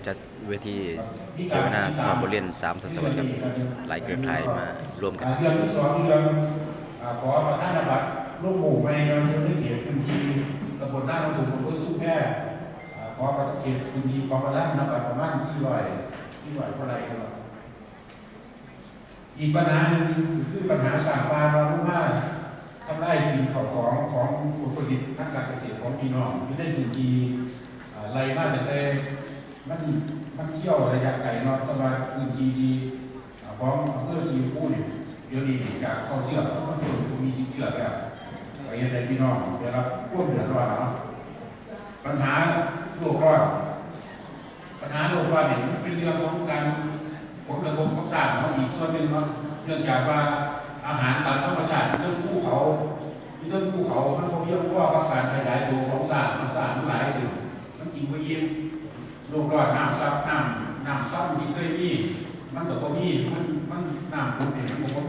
ຈັດເວທີເສວະນາສະເພາະບົດຮຽນສາມທົດສະວັດ ກັບຫຼາຍເຄືອຂ່າຍມາລວມກັນ. ເລື່ອງທີສອງ ເລື່ອງ ອາ ຂໍປະທານນະບັດໂລໂກ້ໃໝ່ເນາະ ຢູ່ໃນເຂດພື້ນທີ່ຕຳບົນນາໜອງທຸ່ງ ອຳເພີຊຸມແພ ອາ ຂໍປະທານ ເຂດພື້ນທີ່ຂໍປະທານນະບັດປະມານສີ່ຮ້ອຍ ສີ່ຮ້ອຍກວ່າໄຮ່ເນາະ. ອີກບັນຫາໜຶ່ງກໍຄືບັນຫາຊ້າງປ່າເນາະ ລົງມາທຳລາຍກິນເຂົ້າຂອງຂອງຜົນຜະລິດທາງການກະເສດຂອງພີ່ນ້ອງຢູ່ໃນພື້ນທີ່ ອາ ໄລ່ມາຕັ້ງແຕ່ ມັນ ມັນທ່ຽວໄລຍະໄກເນາະ ແຕ່ວ່າພື້ນທີ່ທີ່ ອາ ຂອງອຳເພີສີຊົມພູນີ້ ດຽວນີ້ນີ້ຈາກເກົ້າເຊືອກ ມັນເພີ່ມເປັນຊາວເຊືອກແລ້ວ ກໍເຮັດໃຫ້ພີ່ນ້ອງໄດ້ຮັບຄວາມເດືອດຮ້ອນເນາະ. ບັນຫາໂລກຮ້ອນ ບັນຫາໂລກຮ້ອນນີ້ມັນເປັນເລື່ອງຂອງການ ຜົນກະທົບກັບຊ້າງເນາະ ອີກສ່ວນໜຶ່ງເນາະ ເນື່ອງຈາກວ່າອາຫານຕາມທຳມະຊາດຢູ່ເທິງພູເຂົາ ຢູ່ເທິງພູເຂົາ ມັນບໍ່ພຽງພໍກັບການຂະຫຍາຍໂຕຂອງຊ້າງເນາະ ຊ້າງມັນຫຼາຍຂຶ້ນ ມັນກິນບໍ່ອີ່ມ. ໂລກຮ້ອນ ນ້ຳຊັບ ນ້ຳ ນ້ຳຊຳທີ່ເຄີຍມີ ມັນກໍບໍ່ມີ ມັນ ມັນ ນ້ຳຂຸດນີ້ມັນກໍບໍ່